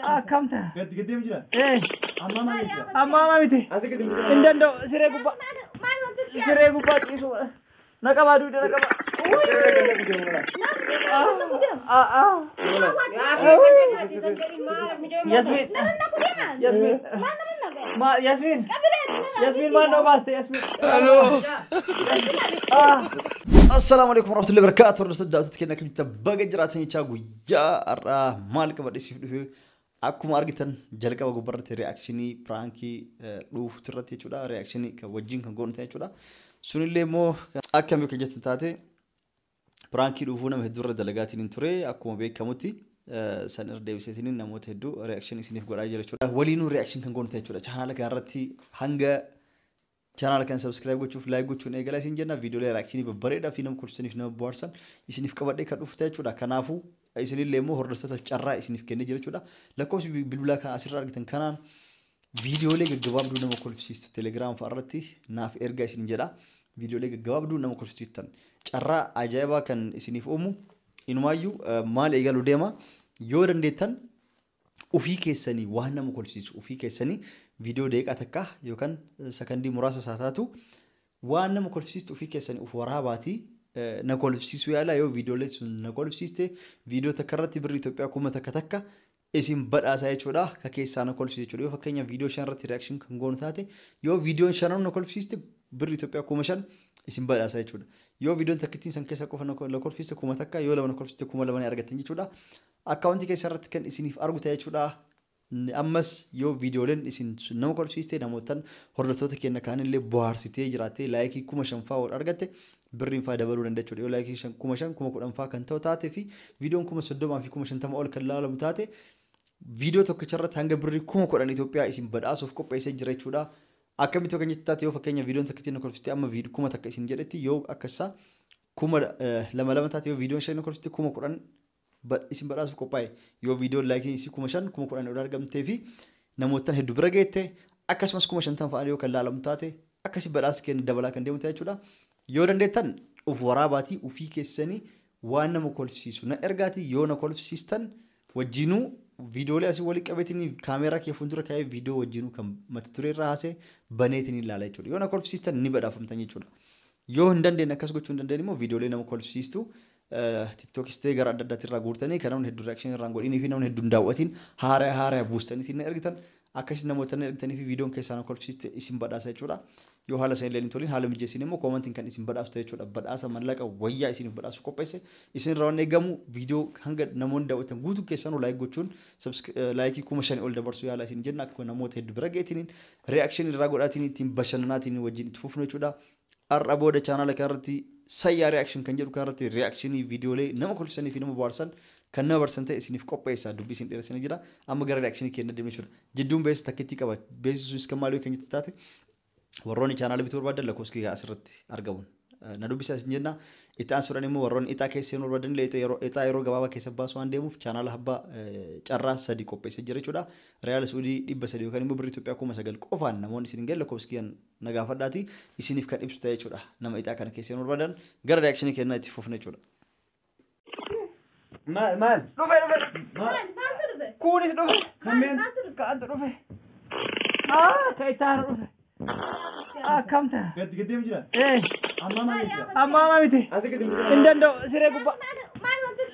Akkam ta'a? Gadi gadi deemu jira. Eh, Amma maal jira? Amma amma miti. Asii gadi deemu jira. Hin danda'u, siree gubbaa. Siree gubbaa ciisu. Na qabaa duuda na qabaa. Ah ah. Yasmin. Yasmin. Ma Yasmin. Yasmin maal na baaste Yasmin? Hello. Ah. Assalaamu alaikum warahmatullahi wabarakatuh. Hordoftoota daawwattoota keenya, akkamitti baga jiraatan jechaa, guyyaa har'aa maal qabadhe siif dhufe? Akkuma argitan jalqaba gubbaarratti reactionii prankii dhufuutu irratti jechuudha. Reactionii kan wajjin kan goonu ta'e jechuudha. Sunillee immoo akkamii kan jettan taate, prankii dhufuu nama hedduu irra dalagaatiin hin ture. Akkuma beekamutti san irra deebiseetiin namoota hedduu reactionii isiniif godhaa jira jechuudha. Waliinuu reaction kan goonu ta'e jechuudha. Chaanaala kanarratti hanga chaanaala kan subscribe gochuuf like gochuun eegalaa isin jenna. Viidiyoolee reactionii babbareedaa fi nama kolfisaniif nama bohaarsan isiniif qabadhee kan dhufu ta'e jechuudha. Kanaafuu isinillee immoo hordoftoota carraa isiniif kennee jira jechuudha. Lakkoofsi bilbilaa kan asirraa argitan kanaan viidiyoolee gaggabaabduu nama kolfisiistu Telegiraam fa'aa irratti naaf ergaa isin jedha. Viidiyoolee gaggabaabduu nama kolfisiistan carraa ajaa'ibaa kan isiniif uumu. Inumaayyuu maal eegaluu deema? Yoo dandeettan ofii keessanii waan nama kolfisiisu ofii keessanii viidiyoo daqiiqaa takka yookaan sakandii muraasa isaa taatu waan nama kolfisiistu ofii keessanii of waraabaatii na kolfisiisuu yaala. Yoo viidiyoolee sun na kolfisiiste, viidiyoo takka irratti birrii Itoophiyaa 1000 takka isin badhaasa jechuudha. Ka keessaa na kolfisiise jechuudha. Yoo fakkeenya viidiyoo 5 irratti reaction kan goonu taate, yoo viidiyoon shananuu na kolfisiiste, birrii Itoophiyaa 5000 isin badhaasa jechuudha. Yoo viidiyoon takkittiin san keessa qofa na kolfisiiste 1000, yoo lama na kolfisiiste 2000 ni argattan jechuudha. Akkaawuntii keessa irratti kan isiniif argu ta'e jechuudha. Ammas yoo viidiyooleen isin nama kolfisiiste namootaan hordoftoota keenya kaanillee bohaarsitee jiraattee likeii 5000 fa'aa ol argatte, birriin fa'aa dabaluu danda'a jechuudha. Yoo likeii 5000, 10,000 fa'aa kan ta'u taate fi viidiyoon 30,000 fi 50,000 ol kan laalamu taate, viidiyoo tokkicha irratti hanga birrii 10,000 Itoophiyaa isin badhaasuuf qopheessee jira jechuudha. Akkamitti kan jettu taate, yoo fakkeenya viidiyoon takka na kolfiste amma 1000 isin jedhetti, yoo akkasaa 2000 lama taate, yoo viidiyoon shan na kolfiste, 10,000 isin badhaasuuf qophaa'e. Yoo viidiyoon likeiin isii 5000, 10,000 ol argamtee fi namootaan hedduu bira geette, akkasumas 50,000 fa'aa yoo kan laalamu taate, akkasi badhaasa kenna dabalaa kan deemu ta'e jechuudha. Yoo dandeettan uf waraabaatii ufii keessanii waan nama kolfisiisu na ergaatii, yoo na kolfisiistan wajjinuu viidiyoolee asii walii qabeetiin kaameeraa kee fuuldura kaa'ee viidiyoo wajjinuu kan mata duree irraa haasee baneetiin ilaala jechuudha. Yoo na kolfisiistan ni badhaafamtan jechuudha. Yoo hin dandeenye, akkas gochuu hin dandeenye immoo, viidiyoolee nama kolfisiistu TikTokis ta'ee gara adda addaatti irraa guurtanii kan namni hedduun reaction irraan godhinii fi namni hedduun daawwatiin haaraa haaraa buustanii na ergitan, akkasii namoota na ergitanii fi viidiyoon keessaa na kolfisiiste isin badhaasa jechuudha. Yoo haala sana illee hin tolin, haala mijeessin immoo commentiin kan isin badhaasu ta'e jechuudha. Badhaasa mallaqa wayyaa isiniif badhaasu qopheesse. Isin irraa waan eegamu viidiyoo hanga namoonni daawwatan guutuu keessanuu like gochuun likeii 5000 ol dabarsuu yaala isin jenna, akka namoota hedduu bira geetiniin reaction irraa godhaatiin ittiin bashannanaatiin wajjin itti fufnu jechuudha. Har'a booda chaanaala kanarratti Sayyaa Reaction kan jedhu kanarratti reactionii viidiyoolee nama kolfisanii fi nama bohaarsan kan nama barsan ta'e isiniif qopheessa. Dubbii isin dheeressanii jira. Amma gara reactionii keenya deemne jechuudha. Jidduun beeksisa takkittii qaba. Beeksisuus kan maalii kan jettu taate, warroonni chaanaala bituu barbaadan lakkoofsa kiyya asirratti argamuun na dubbisaa isin jenna. Itti aansuudhaan immoo warroonni ixaa keessa seenuu barbaadan illee ixaa yeroo gabaabaa keessa baasuu waan deemuuf chaanaala abbaa carraa sadi qopheessee jira jechuudha. Riyaala Suudii 300 yookaan immoo birrii Itoophiyaa 9000 qofaan namoonni isin hin galle lakkoofsa kiyyan na gaafadhaati isiniif kan ibsu ta'e jechuudha. Nama ixaa kana keessa seenuu barbaadan gara reactionii kennaa itti fufna jechuudha. Maal maal? Dhufe, dhufe. Maal? Kunis dhufe. Kanneen? Ka'antu dhufe. Ah, ka itti aanu dhufe. Akkam ta'a? Gadi gadi deemu jira. Eh, Amma maal jira? Amma amma miti. Asii gadi deemu jira. Hin danda'u, siree gubbaa.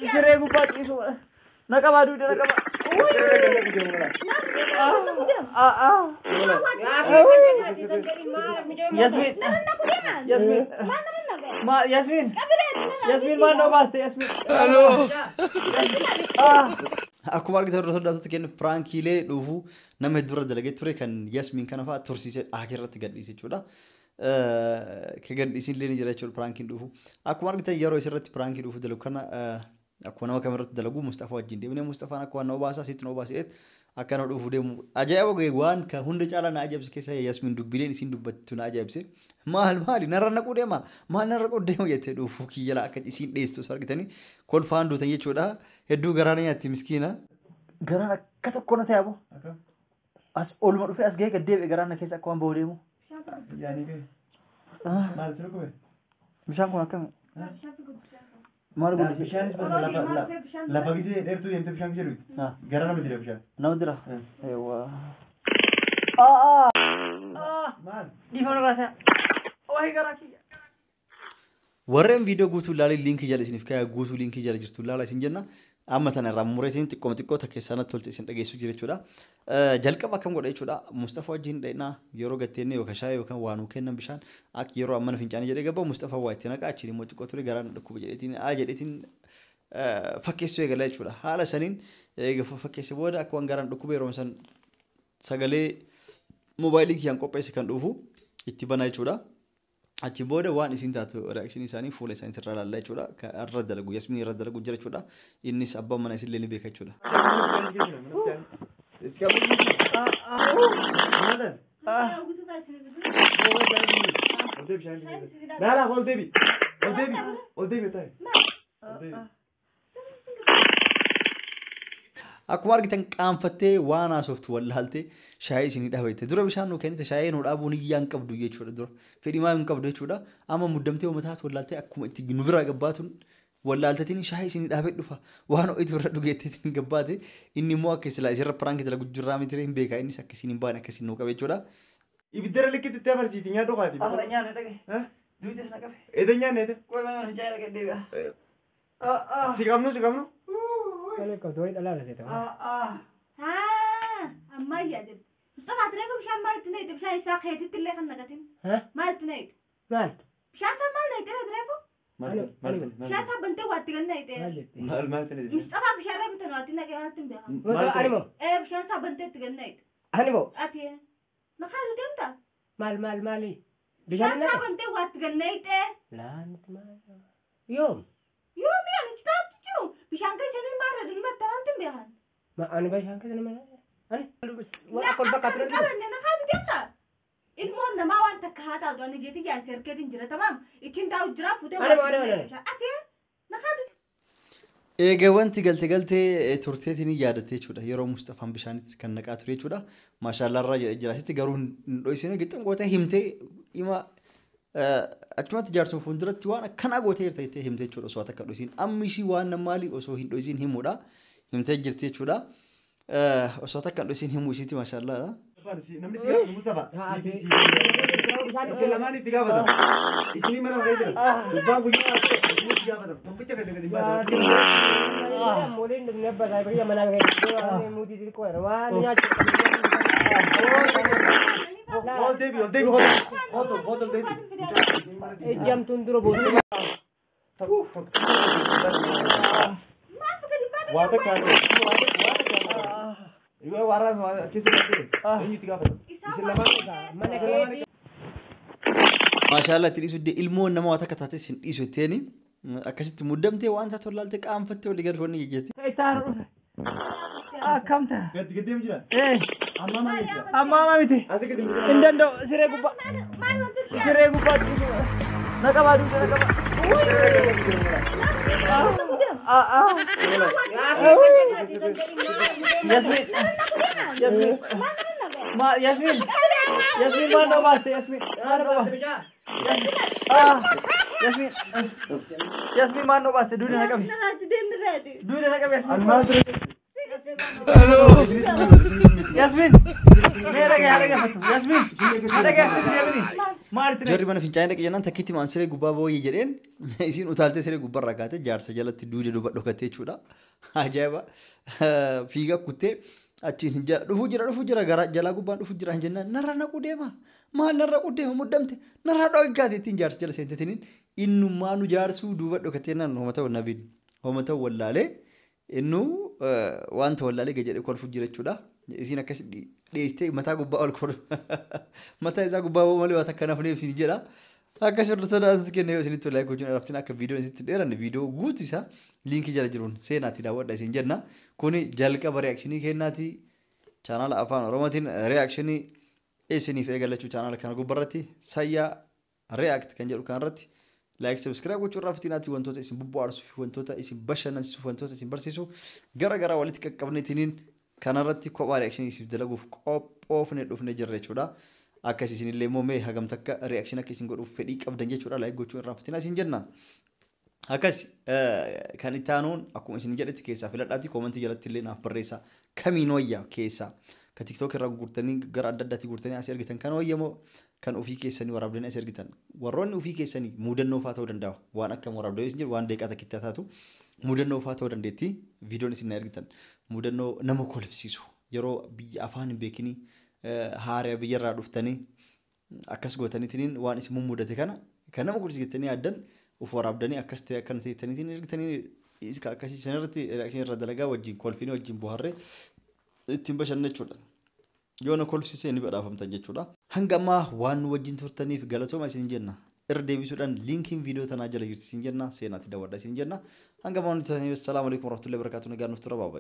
Siree gubbaa ciisu. Na qabaa duuda na qabaa. Ah ah. Yasmin. Yasmin. Ma Yasmin. Yasmin maal na baaste Yasmin? Hello. Ah. Akkuma argitan, hordoftoota keenya, prankiilee dhufu nama hedduu irra dalagee ture kan Yasmin kana fa'aa tursiisee dhaakee irratti gadhiise jechuudha. Ka gadhiisin illee ni jira jechuudha prankiin dhufu. Akkuma argitan yeroo isirratti prankii dhufu dalagu kana, akkuma nama kamirratti dalagu Mustafaa wajjin deemnee, Mustafaan akka waan na obaasaa sitti na obaasee akka nama dhufu deemu ajaa'iba ga'e. Waan kan hunda caalaa na ajaa'ibse keessa Yasmin dubbileen isiin dubbattu na ajaa'ibse. Maal maali narra naquu deema, maal narra naquu deema jettee dhufu kiyyala akka isiin dheessitu osoo argitanii kolfaan duutan jechuudha. Hedduu garaa na nyaatti miskiina. Garaan akka tokko na ta'e aboo. Akkam? As oluma dhufee as gahee gad deebi'e, garaan na keessa akka waan bahu deemu. Yaani kee? Ah, Maal si dhukkube? Bishaan kun akkami? Maal godhu? Bishaanis lafa gisee dheertuu deemtee bishaan gisee dhugdi. Gara nama jira bishaan. Nama jira. Eewwa. Maal? Dhiifama irraa wahii garaa kiyya. Warreen viidiyoo guutuu ilaalee liinkii jala isiniif kaayaa, guutuu liinkii jala jirtu ilaala isin jenna. Amma tana irraa mureetiin xiqqooma xiqqoo takkeessanatti tolche isin dhageessuu jira jechuudha. Jalqaba akkam godha jechuudha. Mustafa wajjin dhaqnaa yeroo gatteenne yookaan shaayii yookaan waa nuu kennan bishaan akka yeroo amma fincaanii jedhee gabaa Mustafa waa itti naqa, achiin immoo xiqqoo ture garaan dhukkuba jedheetiin aa jedheetiin fakkeessuu eegala jechuudha. Haala saniin eega fakkeesse booda akka waan garaan dhukkuba yeroo san sagalee moobaayilii kiyyaan qopheesse kan dhufu itti bana jechuudha. Achi booda waan isin taatu reakshinii isaanii fuula isaanii irraa ilaalla jechuudha. Kan irra dalagu Yasmiin irra dalagu jira jechuudha. Innis abbaan mana isillee ni beeka jechuudha. Laala, ol deebi. Ol deebi. Ol deebi taa'e. Ol deebi. Akkuma argitan qaanfattee waan haasoftu wallaaltee shaayii isinii dhaabette. Dura bishaan nuu kennite, shaayii nuu dhaabuun hiyyaan qabdu jechuudha dura. Fedhii maa hin qabdu jechuudha. Amma muddamtee uummataatu wallaaltee akkuma itti nu biraa gabbaatuun wallaalteetiin shaayii isinii dhaabee dhufa. Waan ho'itu irra dhugeetteetiin gabbaate, inni immoo akka silaa isirra prank dalagu jirraa miti hin beeka, innis akka isin hin baane akka isin nuu qabe jechuudha. Ibiddara likkitti itti afarsiiti nyaadhu kaati. Amma nyaanne dhage. Duutis na qabe. Ede nyaanne ede. Qoy mana fincaanii dhaqee deebi'a. Si qabnu, si qabnu. Ammayyaa jedhu. Mustafa, ati reefu bishaan maalitti naqxe? Bishaan isaa keetitti illee kan naqatin. Maalitti naqxe? Maal? Bishaan isaa maal naqxe ati reefu? Maal maal? Bishaan isaa bantee waatti gan naqxe. Maal maal sana? Mustafa, bishaan reefu tan waatti naqe maalitti hin beekamu. Animo. Ee, bishaan isaa bantee itti gan naqxe. Animo. Ati maqaa deemta? Maal maal maali? Bishaan Bishaan isaa bantee waatti gan naqxe. Laanti maal? Yoom? Yoo mi'a ani taatu jiru bishaan keessa ni maara dhimma maalitti hin beekan. Ma ani bishaan keessa nama ani waan akka ol bakka ture. Qabanne maqaa deemta? Ilmoon namaa waan takka haa taatu ani jeetii jaansi harkeetiin jira, tamaam ittiin taa'u jira fuutee. Animo, animo, animo. Ati maqaa Egaa wanti galte galtee turteetiin yaadatte jechuudha. Yeroo Mustafaan bishaanitti kan naqaa ture jechuudha. Maashaallah irraa jedhee jira. Asitti garuu hin dho'isine, gixxim gootee himtee dhima achumatti jaarsuun fuulduratti waan akkanaa gootee jirta jettee himte jechuudha osoo takka dho'isiin. Amma ishii waan maalii osoo hin dho'isiin himuudha. Himtee jirti jechuudha. Osoo takka hin dho'isiin himuu isiiti, maashaallah. Namni si gaafatu Mustafa. Isin lamaan itti gaafatama. Isinii mana bahee jira. Gubbaa guyyaa isinii itti gaafatama. Tokkicha gadi gadi baata. Mooliin dhufne basaa biyya manaa keessatti muutii xixiqqoo waan nyaachuu. Ol deebi, ol deebi, ol ol ol deebi. Ejjamtuun dura booda. Waa takka waa takka. Yoo warra keessa galtee eenyu itti gaafatama? Isin lamaan. Mana keetii. Maashaallah, itti dhiisu ilmoon nama waa takka taate sin dhiisu jetteeni akkasitti muddamtee waan taatu wallaaltee qaanfattee walii gadi wanni jejjetti. Itti dhufe. Akkam ta'a? Gadi gadi deemu jira. Ee. Amma maal jira? Amma amma miti. Asi gadi jira. Hin danda'u siree gubbaa. Maal wanti Siree gubbaa ciisu. Na qabaa duuba na qabaa. Yasmin. Yasmin. Ma Yasmin. Yasmin maal nama baaste Yasmin? Maal nama baaste? Yasmin. Yasmin maal nama baaste? Duuda na qabi. Duuda na qabi Yasmin. Yasmin. Mee dhagee haa dhaggeeffattu. Yasmin. Haa dhaggeeffattu Yasmin. Maalitti Jarri mana fincaanii dhaqe jennaan takkitti maan siree gubbaa booyyee jedheen, isiin utaaltee siree gubbaarraa kaatee jaarsa jalatti duuda duuba dhokattee jechuudha. Ajaa'iba! Fiigaa kuttee achiin hin jala dhufuu jira, dhufuu jira, gara jalaa gubbaan dhufuu jira hin jennaan narra naquu deema. Maal narra naquu deema, muddamte narra dhooggaate ittiin jaarsa jala seentetiniin innummaa nu jaarsuu duuba dhokattee naan homa ta'u nabiin homa ta'u wallaalee innu wanta wallaalee gadi kolfuu jira jechuudha. Isiin akkas dhiyeessitee mataa gubbaa ol koru mataa isaa gubbaa ba'uu malee waan takka nafneef isin jedha. Akkas hordoftoota as kenne, yoo isinitti like gochuun araftiin akka viidiyoon isinitti dheeranne viidiyoo guutuu isaa liinkii jala jiruun seenaatii daawwadha isin jenna. Kuni jalqaba reakshinii kennaati. Chaanaala Afaan Oromootiin reakshinii isiniif eegalachuu chaanaala kana gubbaarratti Sayyaa React kan jedhu kanarratti like, subscribe gochuun raftinaati wantoota isin bubbu'aarsuu fi wantoota isin bashannansiisu, wantoota isin barsiisu gara garaa walitti qaqqabneetiniin kanarratti kophaa reakshinii isiif dalaguuf qophoofne dhufne jirra jechuudha. Akkas isinillee immoo mee hagam takka reakshinii akka isin godhuuf fedhii qabdan jechuudha like gochuun irraanfatinaa isin jenna. Akkas kan itti aanuun akkuma isin jedhetti keessaa filadhaati koomantii jalatti illee naaf barreessaa. Kamiin wayyaa keessaa ka TikTok irraa guurtanii gara adda addaatti guurtanii asii argitan kan wayyamoo kan ofii keessanii waraabdanii asii argitan. Warroonni ofii keessanii mudannoo fa'aa ta'uu danda'a. Waan akka waraabdanii isin jedhu waan deeqaa takkitti taatu mudannoo fa'aa ta'uu dandeetti. Viidiyoon isin argitan mudannoo nama kolfisiisu yeroo biyya afaan hin beekinii haaraa biyyarraa dhuftanii akkas gootaniitiin waan isin mummudate kana kan nama kolfisiisu jettanii yaaddan of waraabdanii akkas ta'e akkana ta'e jettaniitiin ergitanii akkasii sanarratti reakshinii irra dalagaa wajjin kolfinii wajjin bohaarree ittiin bashanna jechuudha. Yoo na kolfisiise ni badhaafamtan jechuudha. Hanga ammaa waan nu wajjin turtaniif galatooma isin jenna. Irra deebisuudhaan liinkiin viidiyoo tanaa jala jirti isin jenna. Seenaatti daawwadha isin jenna. Hanga ammaa waan nu turtaniif, assalaamu alaikum warahmatullahi wabarakatuh. Nagaan nuuf tura, baay'ee.